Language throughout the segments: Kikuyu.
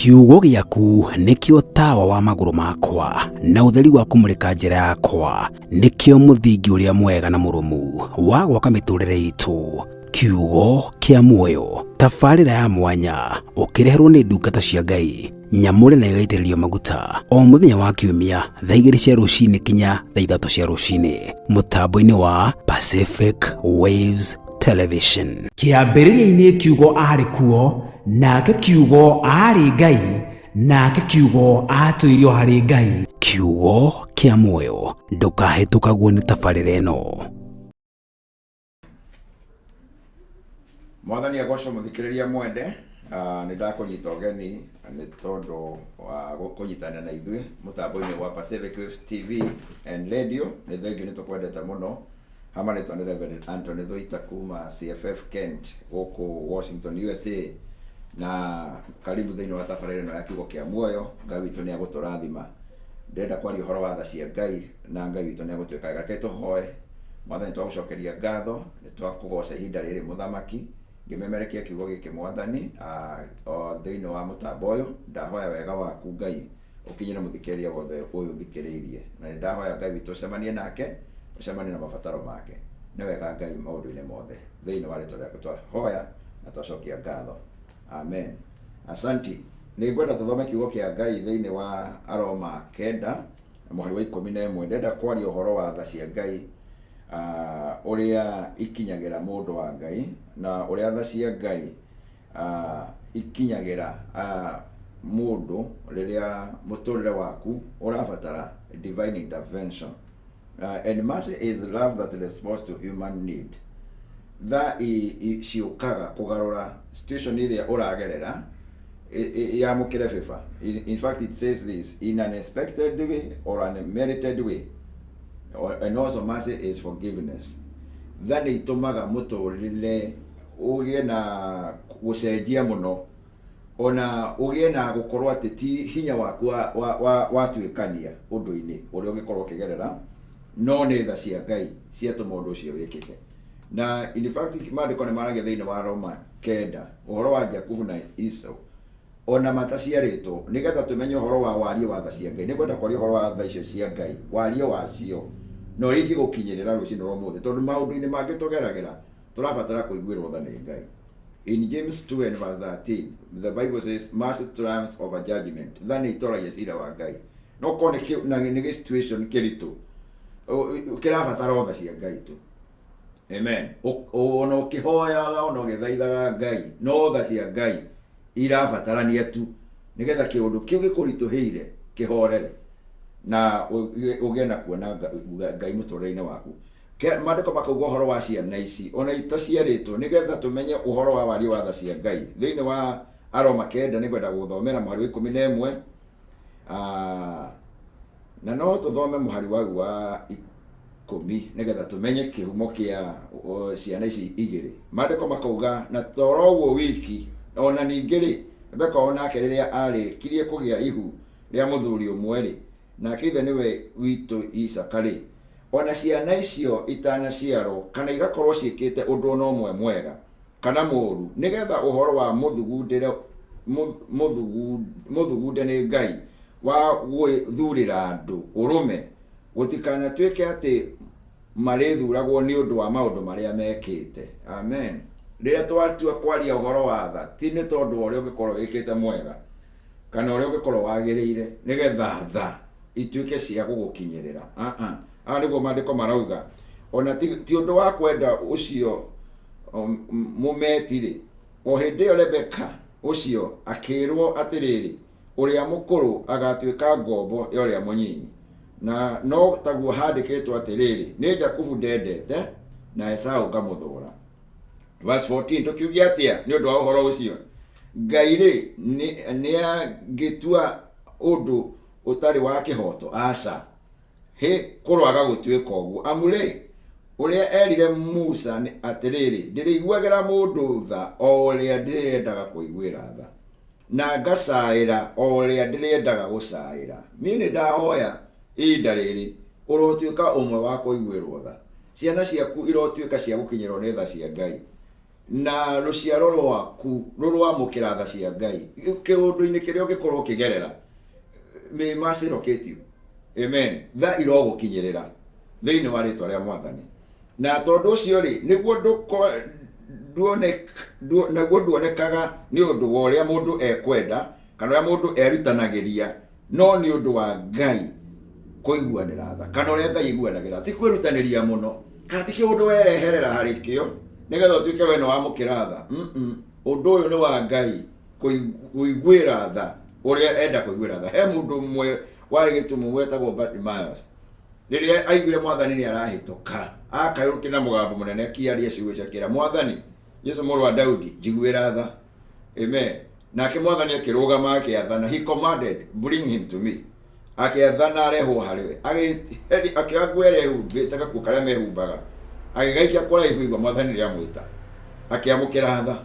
Kiugo gĩaku nĩkĩo tawa wa magũrũ makwa na ũtheri wa kũmũrĩka njĩra yakwa, nĩkĩo mũthingi ũrĩa mwega na mũrũmu wa gwaka mĩtũrĩre itũ. Kiugo kĩa muoyo, tabarĩra ya mwanya ũkĩreherwo nĩ ndungata cia Ngai nyamũre na ĩgaitĩrĩrio maguta o mũthenya wa kiumia thaa 2 cia rũcinĩ kinya thaa 3 cia rũcinĩ mũtambo-inĩ wa Pacific Waves Television. Kĩambĩrĩria-inĩ kiugo aarĩ kuo, nake kiugo aarĩ Ngai, nake kiugo aatũire o harĩ Ngai. Kiugo kĩa muoyo, ndũkahĩtũkagwo nĩ tabarĩra ĩno. Mwathani agocwo mũthikĩrĩria mwende. Nĩ ndakũnyita ũgeni nĩ tondũ wa kũnyitanĩra na ithuĩ mũtambo-inĩ wa Pacific Waves TV and Radio. Nĩ thengiũ, nĩ tũkwendete mũno. Hamarĩtwa nĩ Reverend Anthony Thuita kuma CFF Kent gũkũ Washington, USA, na karibu thĩinĩ wa tabarĩra ĩno ya kiugo kĩa muoyo. Ngai witũ nĩ agũtũrathima. Ndĩrenda kwaria ũhoro wa tha cia Ngai, na Ngai witũ nĩ agũtwĩka wega. Reke tũhoe. Mwathani, twagũcokeria ngatho, nĩ twakũgoca ihinda rĩrĩ, mũthamaki. Ngĩmemerekia kiugo gĩkĩ, Mwathani, o thĩinĩ wa mũtambo ũyũ, ndahoya wega waku, Ngai, ũkinyĩre mũthikĩrĩria wothe ũyũ ũthikĩrĩirie, na nĩ ndahoya, Ngai witũ, ũcemanie nake, ũcemanie na mabataro make. Nĩ wega, Ngai, maũndũ-inĩ mothe. Thĩinĩ wa rĩtwa rĩaku twahoya na twacokia ngatho, amen. Asanti. Nĩ ngwenda tũthome kiugo kĩa Ngai thĩinĩ wa Aroma 9 mũhari wa 11. Ndĩrenda kwaria ũhoro wa tha cia Ngai, ũrĩa ikinyagĩra mũndũ wa Ngai, na ũrĩa tha cia Ngai ikinyagĩra mũndũ rĩrĩa mũtũrĩre waku ũrabatara divine intervention. And mercy is love that responds to human need. Tha ciũkaga kũgarũra situation ĩrĩa ũragerera yamũkĩre favor. In fact, it says this in an expected way or unmerited way. And also mercy is forgiveness. Tha nĩ itũmaga mũtũrĩre ũgĩe na gũcenjia mũno, ona ũgĩe na gũkorwo atĩ ti hinya waku watuĩkania ũndũ-inĩ ũrĩa ũngĩkorwo ũkĩgerera, no nĩ tha cia Ngai ciatũma ũndũ ũcio wĩkĩke. Na in fact, maandĩko nĩ maragia thĩinĩ wa Roma 9 ũhoro wa Jakubu na Esau ona mataciarĩtwo, nĩgetha tũmenye ũhoro wa wariĩ wa tha cia Ngai. Nĩ ngwenda kwaria ũhoro wa tha icio cia Ngai, wariĩ wacio na ũrĩa ingĩgũkinyĩrĩra rũcinĩ rwa ũmũthĩ, tondũ maũndũ-inĩ mangĩ tũgeragĩra tũrabatara kũiguĩrwo tha nĩ Ngai. In James 2 and verse 13, the Bible says mercy triumphs over judgment. Tha nĩ itoragia cira wa Ngai. No korwo na nĩ gĩ situation kĩritũ kĩrabatara o tha cia Ngai tu. Amen. Ona ũkĩhoyaga, ona ũgĩthaithaga Ngai, no tha cia Ngai irabatarania tu nĩgetha kĩũndũ kĩu gĩkũritũhĩire kĩhorere na ũgĩe na kuona Ngai mũtũrĩre-inĩ waku. Maandĩko makauga ũhoro wa ciana ici ona itaciarĩtwo, nĩgetha tũmenye ũhoro wa wariĩ wa tha cia Ngai. Thĩinĩ wa Aroma 9, nĩngwenda gũthomera mũhari wa 11, na no tũthome mũhari wau wa 10 nĩgetha tũmenye kĩhumo kĩa ciana ici igĩrĩ. Maandĩko makauga, na toro ũguo wiki, ona ningĩ rĩ, Rebeka o nake rĩrĩa arĩkirie kũgĩa ihu rĩa mũthuri ũmwe rĩ, nake ithe nĩwe witũ Isaaka rĩ, ona ciana icio itanaciarwo kana igakorwo ciĩkĩte ũndũ ona ũmwe mwega kana mũũru, nĩgetha ũhoro wa mũthugundĩre mũthugunde nĩ Ngai wa gwĩthurĩra andũ ũrũme, gũtikanatuĩke atĩ marĩthuragwo nĩ ũndũ wa maũndũ marĩa mekĩte. Amen. Rĩrĩa twatua kwaria ũhoro wa tha, ti nĩ tondũ wa ũrĩa ũngĩkorwo wĩkĩte mwega kana ũrĩa ũngĩkorwo wagĩrĩire nĩgetha tha ituĩke cia gũgũkinyĩrĩra. Ah-ah. Haha nĩguo maandĩko marauga, ona ti ũndũ wa kwenda ũcio mũmeti-rĩ, o hĩndĩ ĩyo Rebeka ũcio akĩĩrwo atĩrĩrĩ, ũrĩa mũkũrũ agatuĩka ngombo ya ũrĩa mũnyinyi. Na no taguo handĩkĩtwo atĩrĩrĩ, nĩ Jakubu ndendete na Esau ngamũthũũra. Verse 14, tũkiuge atĩa nĩ ũndũ wa ũhoro ũcio? Ngai rĩ, nĩ angĩtua ũndũ ũtarĩ wa kĩhooto? Aca, hĩ, kũroaga gũtuĩka ũguo. Amu rĩ, ũrĩa erire Musa nĩ atĩrĩrĩ, ndĩrĩiguagĩra mũndũ tha o ũrĩa ndĩrĩendaga kũiguĩra tha, na ngacaĩra o ũrĩa ndĩrĩendaga gũcaĩra. Niĩ nĩ ndahoya ihinda rĩrĩ ũrotuĩka ũmwe wa kũiguĩrwo tha. Ciana ciaku irotuĩka cia gũkinyĩrwo nĩ tha cia Ngai. Na rũciaro rwaku rũrwamũkĩra tha cia Ngai. Kĩũndũ-inĩ kĩrĩa ũngĩkorwo ũkĩgerera, may mercy locate you. Amen. Tha irogũkinyĩrĩra thĩinĩ wa rĩtwa rĩa Mwathani. Na tondũ ũcio rĩ, nĩguo ndũko naguo nduonekaga nĩ ũndũ wa ũrĩa mũndũ ekwenda kana ũrĩa mũndũ erutanagĩria, no nĩ ũndũ wa Ngai kũiguanĩra tha kana ũrĩa Ngai aiguanagĩra, ti kwĩrutanĩria mũno kana ti kĩũndũ wereherera harĩ kĩo nĩgetha ũtuĩke we nĩ wamũkĩra tha. Ũndũ ũyũ nĩ wa Ngai kũiguĩra tha ũrĩa enda kũiguĩra tha. He mũndũ ũmwe warĩ gĩtumumu wetagwo Bartimaeus. Rĩrĩa aiguire Mwathani nĩ arahĩtũka, akayũrũkia na mũgambo mũnene akĩaria ciugo ici akĩra, Mwathani, Jesu mũrũ wa Daudi, njiguĩra tha. Amen. Nake Mwathani akĩrũgama akĩathana, he commanded, bring him to me. Akĩathana arehwo harĩ we. Akĩoya nguo ĩrĩa ehumbĩte, gakuo karĩa mehumbaga, agĩgaikia kũraihu aigua Mwathani nĩ amwĩta. Akĩamũkĩra tha.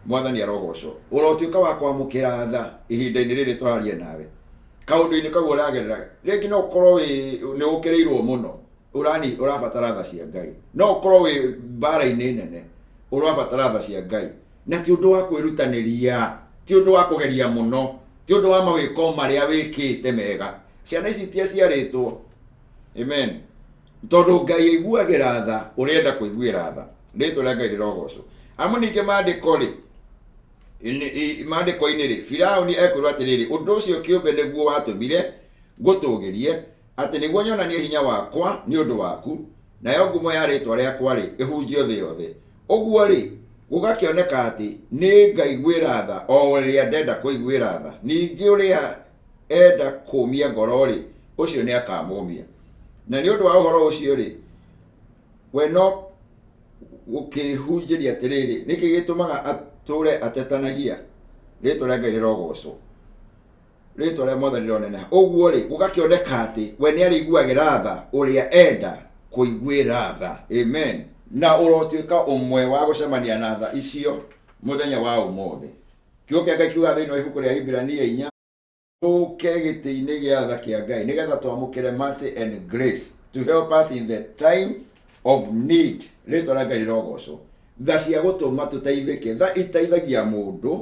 Mwathani arogocwo. Ũrotuĩka wa kwamũkĩra tha ihinda-inĩ rĩrĩ tũraria nawe. Kaũndũ-inĩ kau ũragerera, rĩngĩ no ũkorwo wĩ nĩ ũkĩrĩirwo mũno, ũrani ũrabatara tha cia Ngai. No ũkorwo wĩ mbara-inĩ nene, ũrabatara tha cia Ngai. Na ti ũndũ wa kwĩrutanĩria, ti ũndũ wa kũgeria mũno, ti ũndũ wa mawĩko marĩa wĩkĩte mega. Ciana ici itiaciarĩtwo. Amen. Tondũ Ngai aiguagĩra tha ũrĩa enda kũiguĩra tha. Rĩtwa rĩa Ngai rĩrogocwo. Amu ningĩ maandĩko rĩ, maandĩko-inĩ rĩ, Firaũni ekwĩrwo atĩrĩrĩ, ũndũ ũcio kĩũmbe nĩguo watũmire ngũtũgĩrie, atĩ nĩguo nyonanie hinya wakwa nĩ ũndũ waku, nayo ngumo ya rĩĩtwa rĩakwa-rĩ, ĩhunjio thĩ yothe. Ũguo-rĩ, gũgakĩoneka atĩ nĩ ngaiguĩra tha o ũrĩa ndenda kũiguĩra tha, ningĩ ũrĩa enda kũũmia ngoro-rĩ, ũcio nĩakamũũmia. Na nĩ ũndũ wa ũhoro ũcio-rĩ, we no gũkĩĩhunjĩria atĩrĩrĩ, nĩkĩ gĩtũmaga atũũre atetanagia? Rĩĩtwa rĩa Ngai rĩrogocwo. Rĩĩtwa rĩa Mwathani rĩroneneha. Ũguo-rĩ, gũgakĩoneka atĩ we nĩarĩiguagĩra tha ũrĩa enda kũiguĩra tha. Amen. Na ũrotuĩka ũmwe wa gũcemania na tha icio mũthenya wa ũmũthĩ. Kiugo kĩa Ngai kiugaga thĩinĩ wa ibuku rĩa Ahibirania inya, tũke gĩtĩ-inĩ gĩa tha kĩa Ngai nĩgetha twamũkĩre mercy and grace to help us in the time of need. Rĩtwa rĩa Ngai rĩrogocwo. Tha cia gũtũma tũteithĩke, tha iteithagia mũndũ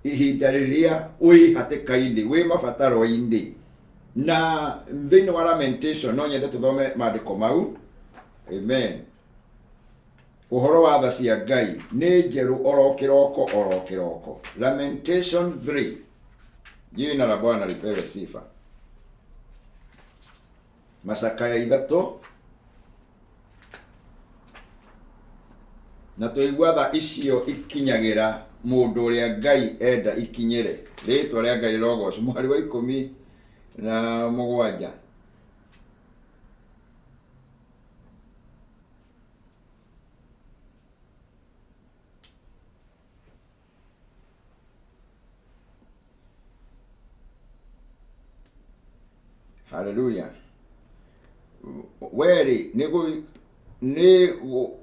ihinda rĩrĩa wĩ hatĩka-inĩ, wĩ mabataro-inĩ. Na thĩinĩ wa Lamentation no nyende tũthome maandĩko mau. Amen. Ũhoro wa tha cia Ngai nĩ njerũ oro kĩroko oro kĩroko. Lamentation 3. Jina la Bwana lipewe sifa. Macakaya ithatũ. Na twaigua tha icio ikinyagĩra mũndũ ũrĩa Ngai enda ikinyĩre. Rĩtwa rĩa Ngai rĩrogocwo. Mũhari wa 17. Haleluya. Werĩ nĩ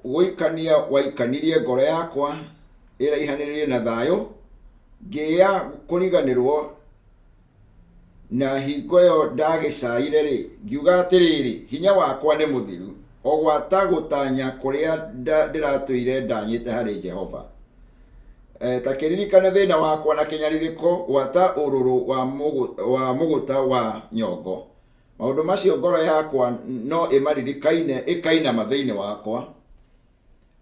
gũikania waikanirie ngoro yakwa ĩraihanĩrĩrie na thayũ, ngĩya kũriganĩrwo na hingo ĩyo ndagĩcaire-rĩ, ngiuga atĩrĩrĩ, hinya wakwa nĩ mũthiru, o gwata gũtanya kũrĩa ndĩratũire ndanyĩte harĩ Jehova. Ta kĩririkane thĩna wakwa na kĩnyarirĩko, gwata ũrũrũ wa mũgũta wa nyongo. Maũndũ macio ngoro yakwa no ĩmaririkaine, ĩkainama thĩinĩ wakwa.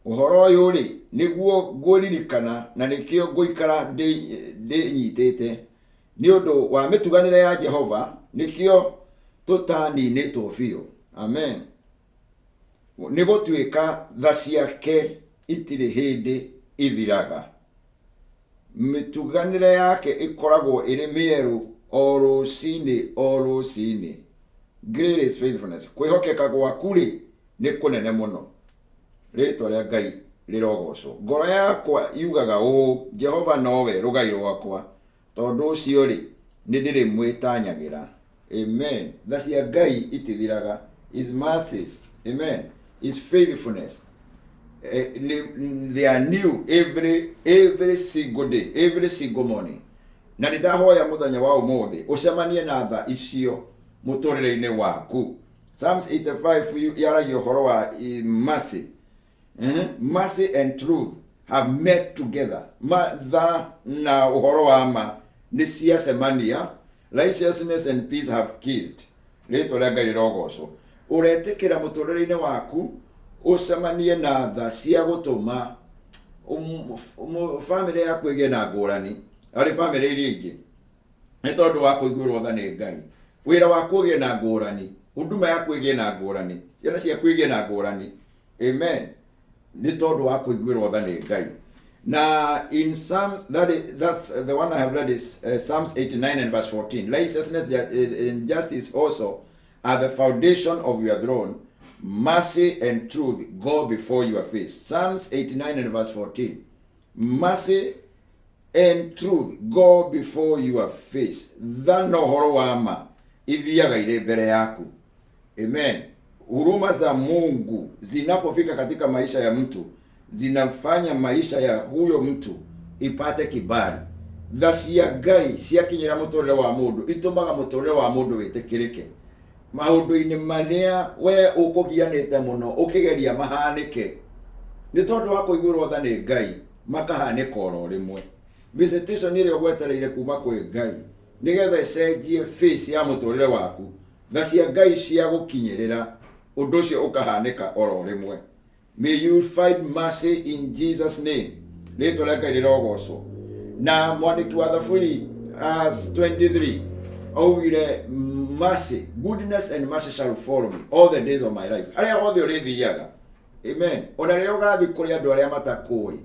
Ũhoro ũyũ-rĩ, nĩguo ngũririkana, na nĩkĩo ngũikara ndĩnyitĩte. Nĩ ũndũ wa mĩtuganĩre ya Jehova, nĩkĩo tũtaninĩtwo biũ. Amen. Nĩ gũtuĩka tha ciake itirĩ hĩndĩ ithiraga. Mĩtuganĩre yake ĩkoragwo ĩrĩ mĩerũ o rũcinĩ o rũcinĩ. Great is faithfulness. Kwĩhokeka gwaku-rĩ, nĩ kũnene mũno. Rĩĩtwa rĩa Ngai rĩrogocwo. Ngoro yakwa yugaga ũũ, Jehova nowe rũgai rwakwa, tondũ ũcio-rĩ, nĩndĩrĩmwĩtanyagĩra. Amen. Tha cia Ngai itithiraga. His mercies, amen, His faithfulness, they are new every single day, every single morning. Na nĩ ndahoya mũthenya wa ũmũthĩ ũcemanie na tha icio mũtũrĩre-inĩ waku. Psalms 85 yaragia ũhoro wa mercy. Mercy and truth. have met together. Ma, tha na ũhoro wa ma nĩ ciacemania. Righteousness and peace have kissed. Rĩtwa rĩa Ngai rĩrogocwo. Ũretĩkĩra mũtũrĩre-inĩ waku ũcemanie na tha cia gũtũma bamĩrĩ yaku ĩgĩe na ngũrani harĩ bamĩrĩ iria ingĩ nĩ tondũ wa kũiguĩrwo tha nĩ Ngai. Wĩra waku ũgĩe na ngũrani, huduma yaku ĩgĩe na ngũrani, ciana ciaku igĩe na ngũrani. Amen. Nĩ tondũ wa kũiguĩrwo tha nĩ Ngai. Na in Psalms, that's the one I have read is Psalms 89 and verse 14. Righteousness and justice also are the foundation of your throne. Mercy and truth go before your face. Psalms 89 and verse 14. Mercy and truth go before your face. Tha na ũhoro wa ma ithiaga irĩ mbere yaku. Amen. Huruma za Mungu zinapofika katika maisha ya mtu zinafanya maisha ya huyo mtu ipate kibali. Tha cia Ngai ciakinyĩra mũtũrĩre wa mũndũ itũmaga mũtũrĩre wa mũndũ wĩtĩkĩrĩke maũndũ-inĩ marĩa we ũkũgianĩte mũno ũkĩgeria mahanĩke nĩ tondũ wa kũiguĩrwo tha nĩ Ngai makahanĩka oro rĩmwe. Visitation ĩrĩa ũgwetereire kuma kwĩ Ngai nĩgetha ĩcenjie face ya mũtũrĩre waku, tha cia Ngai cia gũkinyĩrĩra ũndũ ũcio ũkahanĩka oro rĩmwe. May you find mercy in Jesus name. Rĩtwa rĩa Ngai rĩrogocwo. Na mwandĩki wa Thaburi 23 augire mercy, goodness and mercy shall follow me all the days of my life. Harĩa hothe ũrĩthiaga. Amen. Ona rĩrĩa ũgathiĩ kũrĩ andũ arĩa matakũĩ,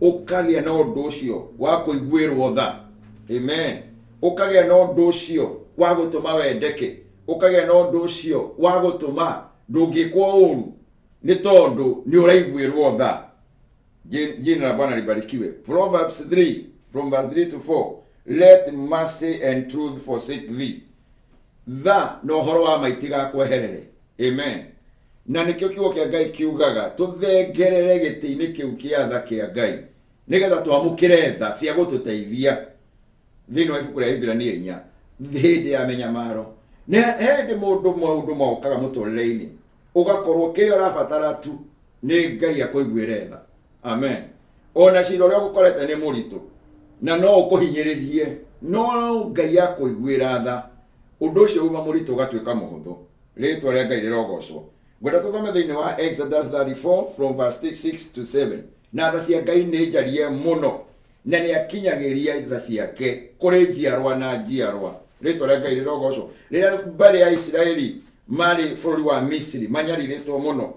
ũkagĩa na ũndũ ũcio wa kũiguĩrwo tha. Amen. Ũkagĩa na ũndũ ũcio wa gũtũma wendeke. Ũkagĩa na ũndũ ũcio wa gũtũma ndũngĩkwo ũru nĩ tondũ nĩ ũraiguĩrwo tha. Jina la Bwana libarikiwe. Proverbs 3 from verse 3 to 4. Let mercy and truth forsake thee. Tha na ũhoro wa ma itigakweherere. Amen. Na nĩkĩo kiugo kĩa Ngai kiugaga tũthengerere gĩtĩ-inĩ kĩu kĩa tha kĩa Ngai nĩgetha twamũkĩre tha cia gũtũteithia thĩinĩ wa ibuku rĩa Ibrania 4 hĩndĩ ya mĩnyamaro. Nĩ hĩndĩ mũndũ maũndũ mokaga mũtũrĩre-inĩ ũgakorwo kĩrĩa ũrabatara tu nĩ Ngai akũiguĩre tha. Amen. Ona cira ũrĩa ũgũkorete nĩ mũritũ na no ũkũhinyĩrĩrie, no Ngai akũiguĩra tha, ũndũ ũcio uma mũritũ ũgatuĩka mũhũthũ. Rĩtwa rĩa Ngai rĩrogocwo. Ngwenda tũthome thĩinĩ wa Exodus 34 from verse 6 to 7. Na tha cia Ngai nĩ njarie mũno na nĩ akinyagĩria tha ciake kũrĩ njiarwa na njiarwa. Rĩtwa rĩa Ngai rĩrogocwo. Rĩrĩa mbarĩ ya Isiraeli marĩ bũrũri wa Misiri manyarirĩtwo mũno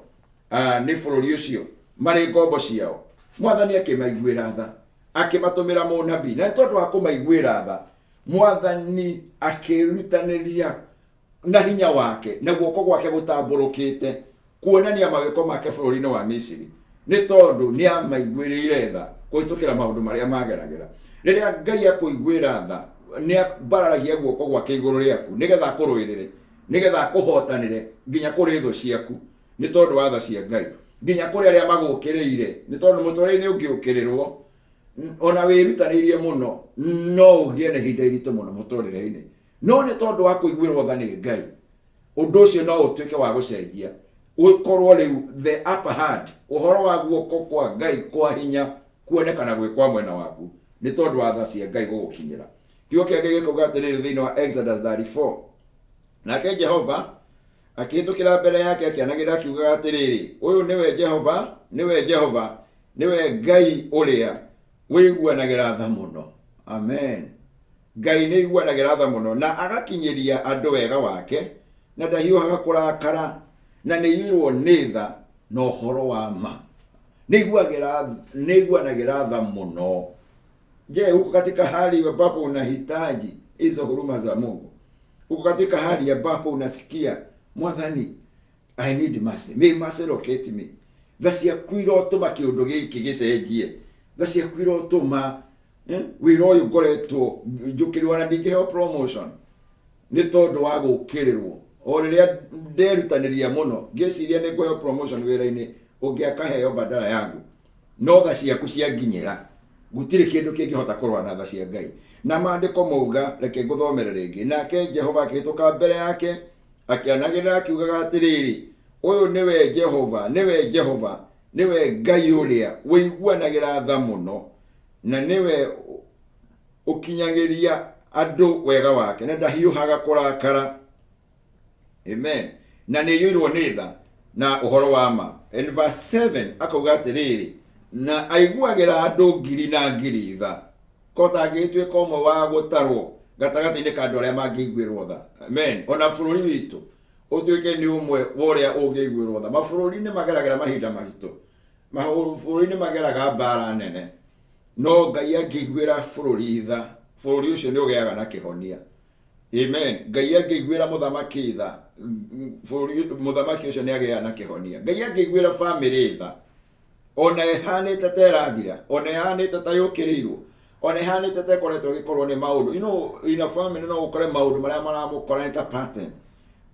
nĩ bũrũri ũcio marĩ ngombo ciao, Mwathani akĩmaiguĩra tha, akĩmatũmĩra mũnabii, na nĩ tondũ wa kũmaiguĩra tha Mwathani akĩrutanĩria na hinya wake na guoko gwake gũtambũrũkĩte kuonania mawĩko make bũrũri-inĩ wa Misiri, nĩ tondũ nĩ amaiguĩrĩire tha kũhĩtũkĩra maũndũ marĩa mageragĩra. Rĩrĩa Ngai akũiguĩra tha, nĩ ambararagia guoko gwake igũrũ rĩaku nĩgetha akũrũĩrĩre, nĩgetha akũhotanĩre nginya kũrĩ thũ ciaku, nĩ tondũ wa tha cia Ngai, nginya kũrĩ arĩa magũũkĩrĩire, nĩ tondũ mũtũrĩre-inĩ ũngĩũkĩrĩrwo ona wĩrutanĩirie mũno no ũgĩe na ihinda iritũ mũno mũtũrĩre-inĩ. No nĩ tondũ wa kũiguĩrwo tha nĩ Ngai, ũndũ ũcio no ũtuĩke wa gũcenjia, ũkorwo rĩu the upper hand, ũhoro wa guoko kwa Ngai kwa hinya kuonekana gwĩ kwa mwena waku, nĩ tondũ wa tha cia Ngai gũgũkinyĩra. Kiugo kĩa Ngai gĩkauga atĩrĩrĩ thĩinĩ wa Exodus 34, nake Jehova akĩhĩtũkĩra mbere yake akĩanagĩrĩra akiugaga atĩrĩrĩ, ũyũ nĩwe Jehova, nĩwe Jehova, nĩwe Ngai ũrĩa wĩiguanagĩra tha mũno. Amen. Ngai nĩ aiguanagĩra tha mũno na agakinyĩria andũ wega wake, na ndahiũhaga kũrakara, na nĩ aiyũirwo nĩ tha na ũhoro wa ma. Nĩ aiguanagĩra tha mũno. Je, uko katika hali ambapo unahitaji hizo huruma za Mungu? Uko katika hali ambapo unasikia Mwathani, I need mercy. May mercy locate me. Tha ciaku irotũma kĩũndũ gĩkĩ gĩcenjie. Tha ciaku irotũma wĩra ũyũ ngoretwo njũkĩrĩrwo na ndingĩheo promotion nĩ tondũ wa gũkĩrĩrwo. O rĩrĩa nderutanĩria mũno ngĩciria nĩ ngũheo promotion wĩra-inĩ ũngĩ akaheo badala yangu, no tha ciaku cianginyĩra, gũtirĩ kĩndũ kĩngĩhota kũrũa na tha cia Ngai. Na maandĩko mauga, reke ngũthomere rĩngĩ, nake Jehova akĩhĩtũka mbere yake akĩanagĩrĩra akiugaga atĩrĩrĩ, ũyũ nĩwe Jehova, nĩwe Jehova, Nĩwe Ngai ũrĩa ũiguanagĩra tha mũno, na nĩwe ũkinyagĩria andũ wega wake, na ndahiũhaga kũrakara. Amen. Na nĩ iyũirwo nĩ tha na ũhoro wa ma. And verse 7 akauga atĩrĩrĩ, na aiguagĩra andũ ngiri na ngiri tha. Ko tangĩgĩtuĩka ũmwe wa gũtarwo gatagatĩ-inĩ ka andũ arĩa mangĩiguĩrwo tha. Amen. Ona bũrũri witũ ũtuĩke nĩ ũmwe wa ũrĩa ũngĩiguĩrwo tha. Mabũrũri nĩ mageragĩra mahinda maritũ. Mabũrũri nĩ mageraga mbara nene. No Ngai angĩiguĩra bũrũri tha, bũrũri ũcio nĩ ũgĩaga na kĩhonia. Amen. Ngai angĩiguĩra mũthamaki tha, bũrũri mũthamaki ũcio nĩ agĩaga na kĩhonia. Ngai angĩiguĩra bamĩrĩ tha, ona ĩhanĩte ta ĩrathira, ona ĩhanĩte ta yũkĩrĩirwo, ona ĩhanĩte ta ĩkoretwo ĩgĩkorwo nĩ maũndũ. You know, in a family no ũkore maũndũ marĩa maramũkora nĩ ta pattern.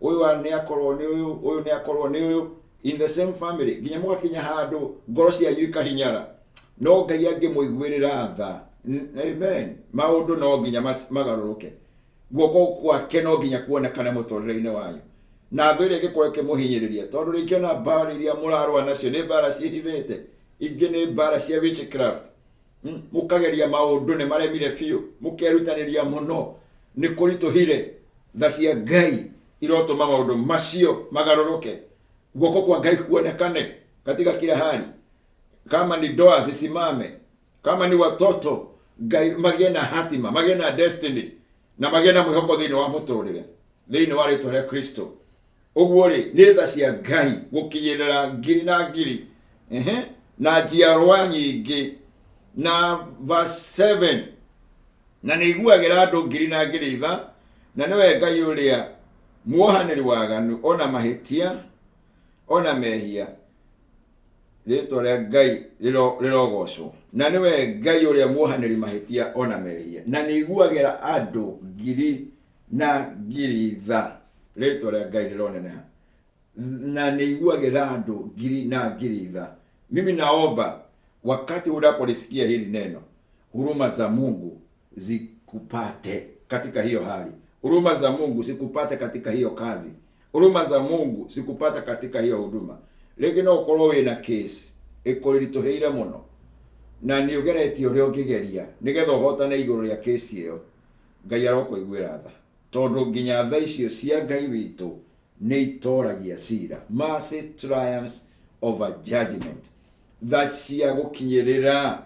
Ũyũ nĩ akorwo nĩ ũyũ, ũyũ nĩ akorwo nĩ ũyũ. In the same family, nginya mũgakinya handũ ngoro cianyu ikahinyara. No Ngai angĩmũiguĩrĩra tha, amen, maũndũ no nginya magarũrũke. Guoko gwake no nginya kuonekane mũtũrĩre-inĩ wanyu. Na thũ ĩrĩa ĩngĩkorwo ĩkĩmũhinyĩrĩria, tondũ rĩngĩ ona mbara iria mũrarũa nacio nĩ mbara ciĩhithĩte, ingĩ nĩ mbara cia witchcraft. Mũkageria maũndũ nĩ maremire biũ, mũkerutanĩria mũno, nĩ kũritũhire. Tha cia Ngai irotũma maũndũ macio magarũrũke, guoko kwa Ngai kuonekane katika kila hali. Kama ni ndoa zisimame, kama ni watoto Ngai magĩe na hatima, magĩe na destiny na magĩe na mwĩhoko thĩinĩ wa mũtũrĩre, thĩinĩ wa rĩtwa rĩa Kristo. Ũguo rĩ, nĩ tha cia Ngai gũkinyĩrĩra ngiri na ngiri, ehe, na njiarwa nyingĩ. Na verse 7, na nĩ iguagĩra andũ ngiri na ngiri tha, na nĩwe Ngai ũrĩa muohanĩri waganu, ona mahĩtia, ona mehia. Rĩtwa rĩa Ngai rĩrogocwo. Na nĩwe Ngai ũrĩa muohanĩri mahĩtia ona mehia, na nĩ iguagĩra andũ ngiri na ngiri tha. Rĩtwa rĩa Ngai rĩroneneha. Na nĩ iguagĩra andũ ngiri na ngiri tha. Mimi naomba wakati unapolisikia hili neno, huruma za Mungu zikupate katika hiyo hali. Huruma za Mungu zikupate katika hiyo kazi. Huruma za Mungu zikupate katika hiyo huduma. Rĩngĩ no ũkorwo wĩna case ĩkũritũhĩire mũno, na nĩ ũgeretie ũrĩa ũngĩgeria nĩgetha ũhotane igũrũ rĩa case ĩyo. Ngai arokũiguĩra tha, tondũ nginya tha icio cia Ngai witũ nĩ itoragia cira. Mercy triumphs over judgment. Tha cia gũkinyĩrĩra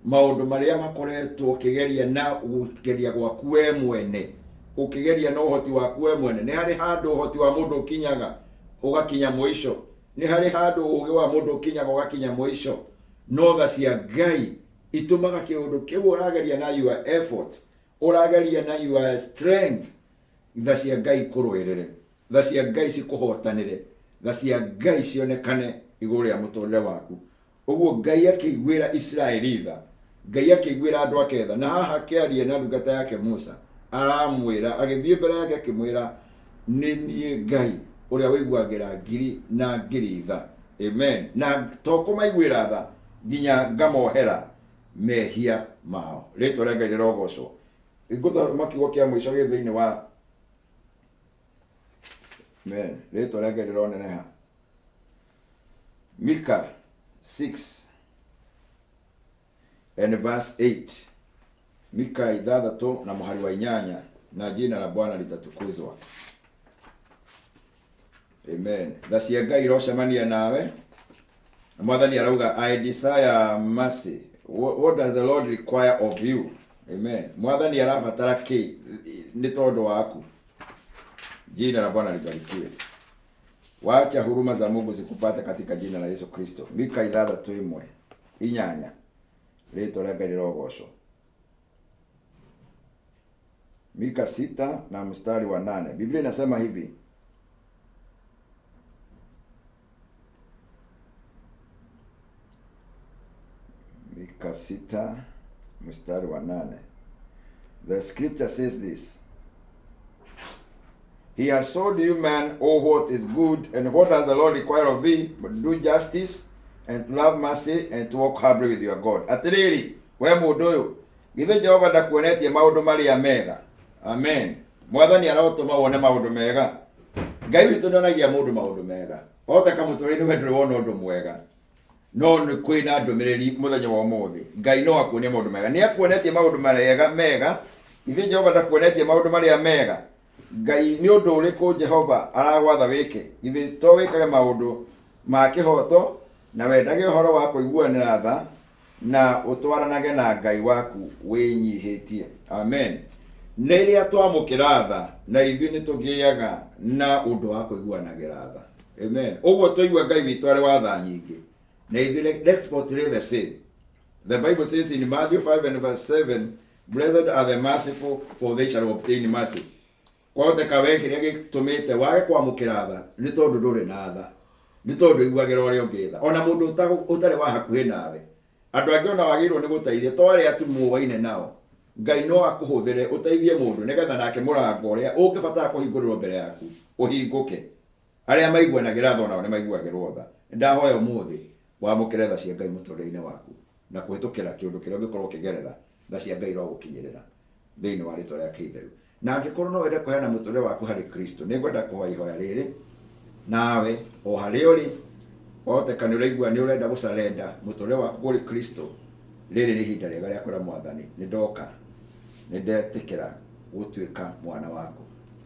maũndũ marĩa makoretwo ũkĩgeria na gũgeria gwaku we mwene, ũkĩgeria na ũhoti waku we mwene. Nĩ harĩ handũ ũhoti wa mũndũ ũkinyaga ũgakinya mũico, nĩ harĩ handũ ũgĩ wa mũndũ ũkinyaga ũgakinya mũico. No tha cia Ngai itũmaga kĩũndũ kĩu ũrageria na your effort, ũrageria na your strength, tha cia Ngai ikũrũĩrĩre, tha cia Ngai cikũhotanĩre, tha cia Ngai cionekane igũrũ rĩa mũtũrĩre waku. Ũguo Ngai akĩiguĩra Isiraeli tha, Ngai akĩiguĩra andũ ake tha. Na haha akĩaria na ndungata yake Musa, aramwĩra, agĩthiĩ mbere yake akĩmwĩra, nĩ niĩ Ngai ũrĩa ũiguagĩra ngiri na ngiri tha. Amen. Na to kũmaiguĩra tha, nginya ngamohera mehia mao. Rĩtwa rĩa Ngai rĩrogocwo. Ngũthoma kiugo kĩa mũico gĩ thĩinĩ wa Amen. Rĩtwa rĩa Ngai rĩroneneha. Mika 6 and verse 8. Mika ithathatũ na mũhari wa inyanya, na jina la Bwana litatukuzwa. Amen. Tha cia Ngai irocemania nawe. Na Mwathani arauga, I desire mercy. What does the Lord require of you? Amen. Mwathani arabatara kĩ nĩ tondũ waku? Jina la Bwana libarikiwe. Wacha huruma za Mungu zikupate katika jina la Yesu Kristo. Mika ithathatũ ĩmwe inyanya, rĩtwa rĩa Ngai rĩrogocwo. Mika 6 na mstari wa 8. Biblia inasema hivi: Mika 6 mstari wa 8. The scripture says this: He has showed you, man, all what is good, and what does the Lord require of thee, but to do justice, and to love mercy, and to walk humbly with your God. Atĩrĩrĩ, we mũndũ ũyũ, githĩ Jehova ndakuonetie maũndũ marĩa mega? Amen. Mwathani arotũma wone maũndũ mega. Ngai witũ nĩonagia mũndũ maũndũ mega. Ota kamũtũrĩre we ndũrĩ wona ũndũ mwega. No nĩ kwĩna ndũmĩrĩri mũthenya wa ũmũthĩ. Ngai no akuonie maũndũ mega. Nĩ akuonetie maũndũ marega mega. Ithe Jehova ndakuonetie maũndũ marĩa mega. Ngai nĩ ũndũ ũrĩkũ Jehova aragwatha wĩke? Githĩ to wĩkage maũndũ ma kĩhooto na wendage ũhoro wa kũiguanĩra tha na ũtwaranage na Ngai waku wĩnyihĩtie. Amen. Rĩrĩa twamũkĩra tha na ithuĩ nĩ tũgĩaga na ũndũ wa kũiguanagĩra tha. Amen. Ũguo twaigua Ngai witũ arĩ wa tha nyingĩ na ithuĩ, let's portray the same. The Bible says in Matthew 5 and verse 7, "Blessed are the merciful, for they shall obtain mercy." Kwahoteka we kĩrĩa gĩtũmĩte wage kwamũkĩra tha nĩ tondũ ndũrĩ na tha, nĩ tondũ iguagĩra ũrĩa ũngĩ tha, ona mũndũ ũtarĩ wa hakuhĩ nawe. Andũ angĩ ona wagĩrĩirwo nĩ gũteithia to arĩa tu mũwaine nao. Ngai no akũhũthĩre ũteithie mũndũ nĩgetha nake mũrango ũrĩa ũngĩbatara kũhingũrĩrwo mbere yaku ũhingũke. Arĩa maiguanagĩra tha onao nĩ maiguagĩrwo tha. Nĩndahoya ũmũthĩ wamũkĩre tha cia Ngai mũtũrĩre-inĩ waku, na kũhĩtũkĩra kĩũndũ kĩrĩa ũngĩkorwo ũkĩgerera, tha cia Ngai irogũkinyĩrĩra thĩinĩ wa rĩtwa rĩake itheru. Na angĩkorwo no wende kũheana mũtũrĩre waku harĩ Kristo, nĩ ngwenda kũhoya ihoya rĩrĩ nawe o harĩa ũrĩ. Wahoteka nĩ ũraigua nĩ ũrenda gũcarenda mũtũrĩre waku kũrĩ Kristo, rĩrĩ nĩ ihinda rĩega rĩa kwĩra Mwathani, nĩ ndoka, nĩ ndetĩkĩra gũtuĩka mwana waku.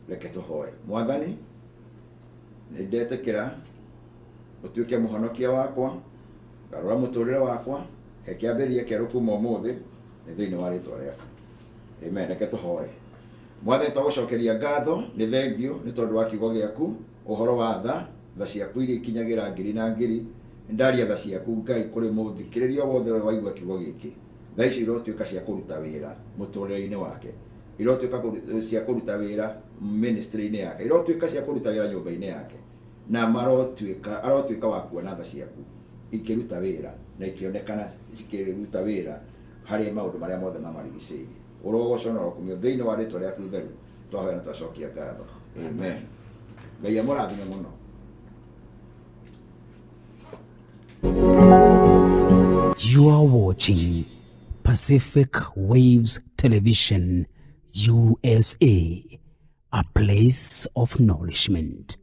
Reke tũhoe. Mwathani, nĩ ndetĩkĩra ũtuĩke mũhonokia wakwa, garũra mũtũrĩre wakwa, he kĩambĩrĩria kĩerũ kuma ũmũthĩ, nĩ thĩinĩ wa rĩtwa rĩaku. Amen. Reke tũhoe. Mwathani, twagũcokeria ngatho, nĩ thengiũ nĩ tondũ wa kiugo gĩaku, ũhoro wa tha, tha ciaku iria ikinyagĩra ngiri na ngiri. Ndaria tha ciaku Ngai kũrĩ mũthikĩrĩria wothe ũrĩa waigua kiugo gĩkĩ. Tha icio irotuĩka cia kũruta wĩra mũtũrĩre-inĩ wake, irotuĩka cia kũruta wĩra ministry-inĩ yake, irotuĩka cia kũruta wĩra nyũmba-inĩ yake, na marotuĩka arotuĩka wa kuona tha ciaku ikĩruta wĩra na ikĩonekana cikĩruta wĩra harĩ maũndũ marĩa mothe mamarigicĩirie. Ũrogocwo na ũrokumio thĩinĩ wa rĩtwa rĩaku itheru twahoya na twacokia ngatho. Amen. Ngai amũrathime mũno. You are watching Pacific Waves Television USA, a place of nourishment.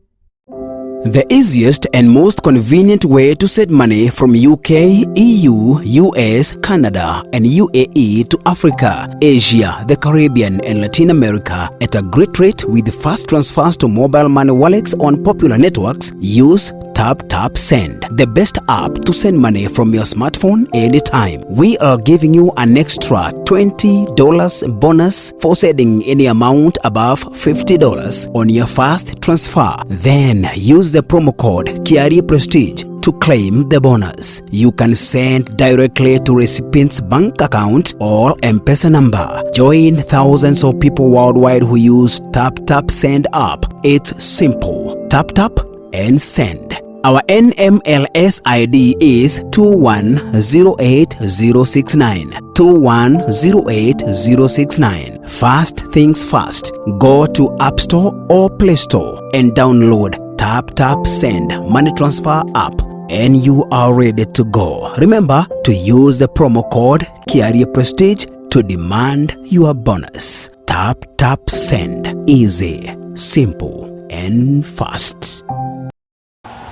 The easiest and most convenient way to send money from UK, EU, US, Canada, and UAE to Africa, Asia, the Caribbean, and Latin America at a great rate with fast transfers to mobile money wallets on popular networks, use Tap Tap Send, the best app to send money from your smartphone anytime. We are giving you an extra $20 bonus for sending any amount above $50 on your first transfer. Then use the promo code Kiarie Prestige to claim the bonus. You can send directly to recipient's bank account or M-Pesa number. Join thousands of people worldwide who use Tap Tap Send app. It's simple. Tap tap and send. Our NMLS ID is 2108069. 2108069. First things first, go to App Store or Play Store and download Tap Tap Send Money Transfer app, and you are ready to go. Remember to use the promo code Kiarie Prestige to demand your bonus. Tap Tap Send. Easy, simple, and fast.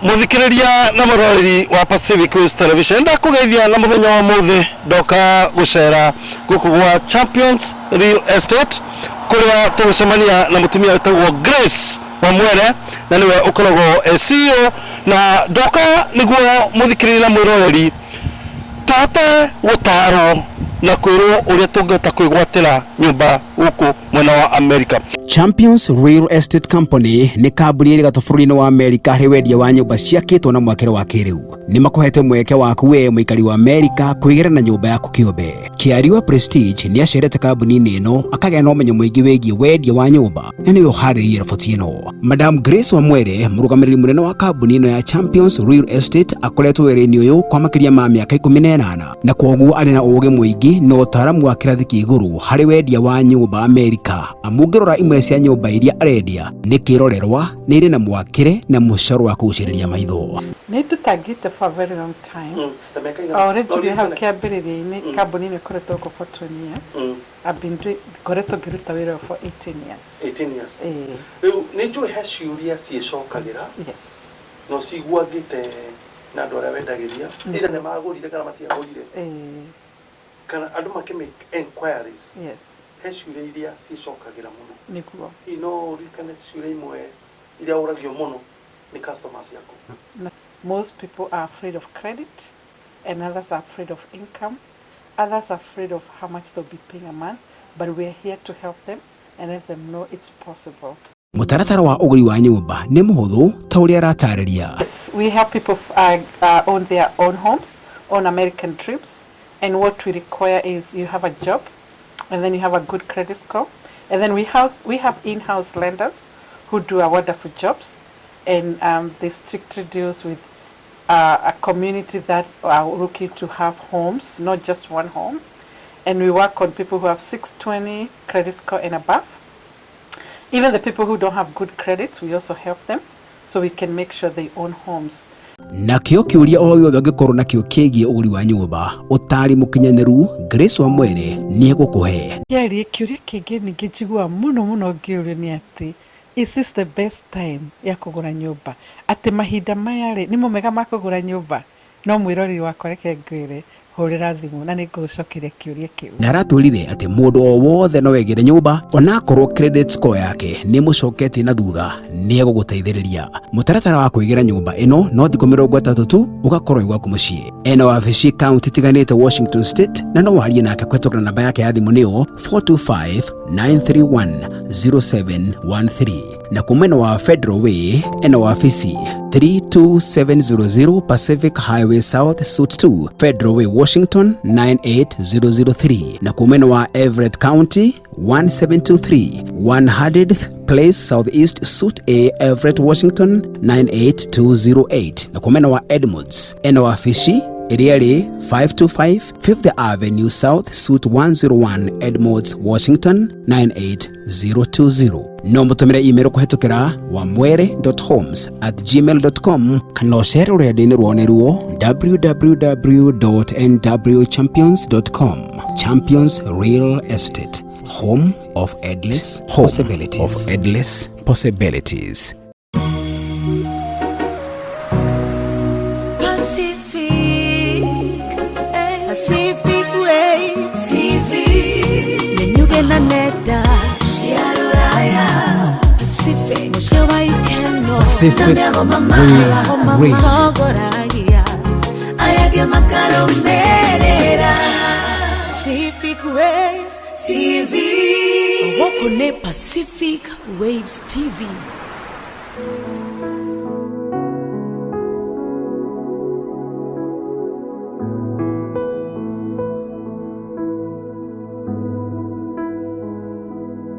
Muthikiriria na muroreri wa Pacific Waves Television, ndakugeithia na muthenya wa muthi ndoka gucera guku gwa Champions Real Estate, kuria tugucemania na mutumia witagwo Grace Wamwere, na niwe ukoragwo e CEO. Na ndoka niguo muthikiriria na mwiroreri tũhote gũtarwo na kwĩrwo ũrĩa tũngĩhota kwĩgwatĩra nyũmba gũkũ mwena wa America. Champions Real Estate Company nĩ kambuni ĩrĩ gatũ bũrũri-inĩ wa Amerika harĩ wendia wa nyũmba ciakĩtwo na mwakĩre wa kĩrĩu. Nĩ makũhete mweke waku we mũikari wa Amerika kwĩgĩra na nyũmba yaku kĩũmbe. Kĩari wa Prestige nĩ acerete kambuni-inĩ ĩno akagĩa na ũmenyo mũingĩ wĩgiĩ wendia wa nyũmba, na nĩwe ũharĩrĩirie riboti ĩno. Madam Grace Wamwere, mũrũgamĩrĩri mũnene wa kambuni ĩno ya Champions Real Estate, akoretwo wĩra-inĩ ũyũ kwa makĩria ma mĩaka 18, na kwoguo arĩ na ũũgĩ mũingĩ na ũtaaramu wa kĩrathi kĩa igũrũ harĩ wendia wa nyũmba Amerika. Amu ũngĩrora imwe cia nyũmba iria arendia nĩ kĩrorerwa, nĩ irĩ na mwakĩre na mũcoro wa kũgucĩrĩria maitho. Nĩ ndutangĩte for a very long time. Already hau kĩambĩrĩria-inĩ, kambuni ĩno ĩkoretwo gũkũ for 20 years. I've been doing, ngoretwo ngĩruta wĩra ũyũ for 18 years. 18 years. Ĩĩ. Rĩu nĩ njũĩ he ciũria ciĩcokagĩra. Yes. No ciguangĩte. Na andũ arĩa wendagĩria, either nĩ magũrire kana matiagũrire, kana andũ makĩ make enquiries, he ciũria iria cicokagĩra mũno. Hihi no ũririkane ciũria imwe iria ũragio mũno nĩ customers ciaku? Most people are afraid of credit, and others are afraid of income. Others are afraid of how much they'll be paying a month, but we're here to help them and let them know it's possible. Mũtaratara wa ũgũri wa nyũmba nĩ mũhũthũ ta ũrĩa aratarĩria. Yes, we help people own their own homes, own American dreams, and what we require is you have a job, and then you have a good credit score, and then we have in-house lenders who do a wonderful jobs, and they strictly deals with a community that are looking to have homes, not just one home, and we work on people who have 620 credit score and above. Even the people who don't have good credits, we also help them so we can make sure they own homes. Nakĩo kĩũria o gĩothe ũngĩkorwo nakĩo kĩgiĩ ũgũri wa nyũmba, ũtarĩ mũkinyanĩru, Grace Wamwere nĩ egũkũhe. Kĩarie kĩũria kĩngĩ ningĩ njiguaga mũno mũno ngĩũrio nĩ atĩ, is this the best time ya kũgũra nyũmba? Atĩ mahinda maya rĩ, nĩmo mega ma kũgũra nyũmba? No mwĩroreri wakwa, reke ngwĩre, hũrĩra thimũ na nĩ ngũgũcokeria kĩũria kĩu. Na aratwĩrire atĩ mũndũ o wothe no egĩre nyũmba onakorwo credit score yake nĩ mũcoketie na thutha, nĩ egũgũteithĩrĩria. Mũtaratara wa kwĩgĩra nyũmba ĩno no thikũ 30 tu, ũgakorwo wĩ gwaku mũciĩ. Ena wabici kaunti itiganĩte Washington State, na no warie nake kũhetũkĩra namba yake ya thimũ, nĩyo 425 931 0713. Na kwa mwena wa Federal Way ena wabici 32700 Pacific Highway South, Suite 2, Federal Way, Washington 98003. Na kwa mwena wa Everett County, 1723 100th Place Southeast, Suite A, Everett, Washington 98208. Na kwa mwena wa Edmonds ena wabici ĩrĩa ĩrĩ 525 Fifth Avenue South, Suite 101, Edmonds, Washington 98020. No mũtũmĩre email kũhetũkĩra wamwere.homes@gmail.com, kana ũcere rũrenda-inĩ rwao nĩruo www.nwchampions.com. Champions Real Estate, home of endless possibilities, of endless possibilities. Pacific, Pacific Waves TV. Nenyuge na nenda cia rũraya, Pacific mũciĩ wa ikeno. Pacific Waves Radio. Matongoragia aya makarũmĩrĩra Pacific Waves TV. Gũkũ nĩ Pacific Waves TV.